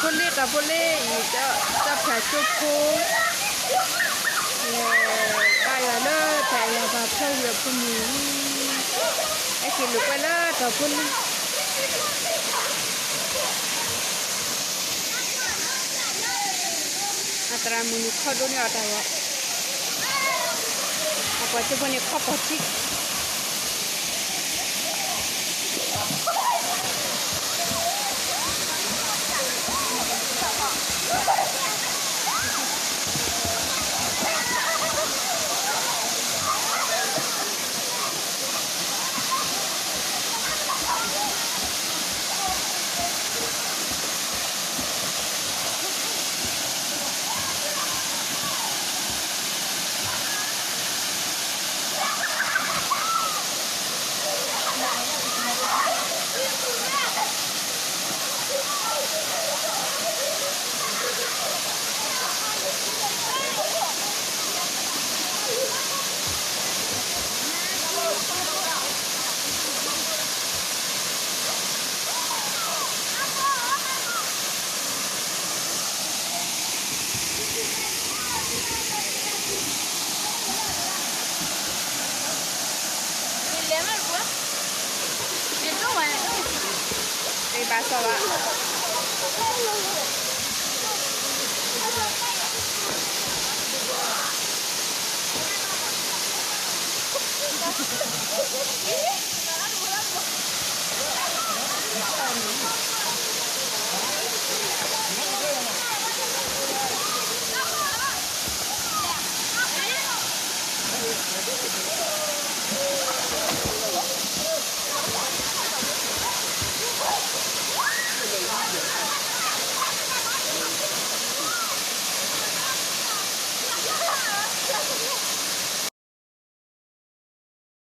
ဖိလ့ တီၤဖိလ့အံၤ ကၠီၣ်ဖၠးကၠိဖိ လဲၤဘါယွၤလၢတၢ်အဲၣ်ယွၤပာ်ဖျါဝံၤအဖိမုၣ်အံၤ, ဟဲက့ၤလိာ်ကွဲလၢတီၤဖိလ့ အသရၣ်မုၣ်န့ၣ်ခီဒိန့ၢ်အီၤတၢ်ဂီၤ, အပှၤကၠိဖိန့ၣ်ခီပီၤထံ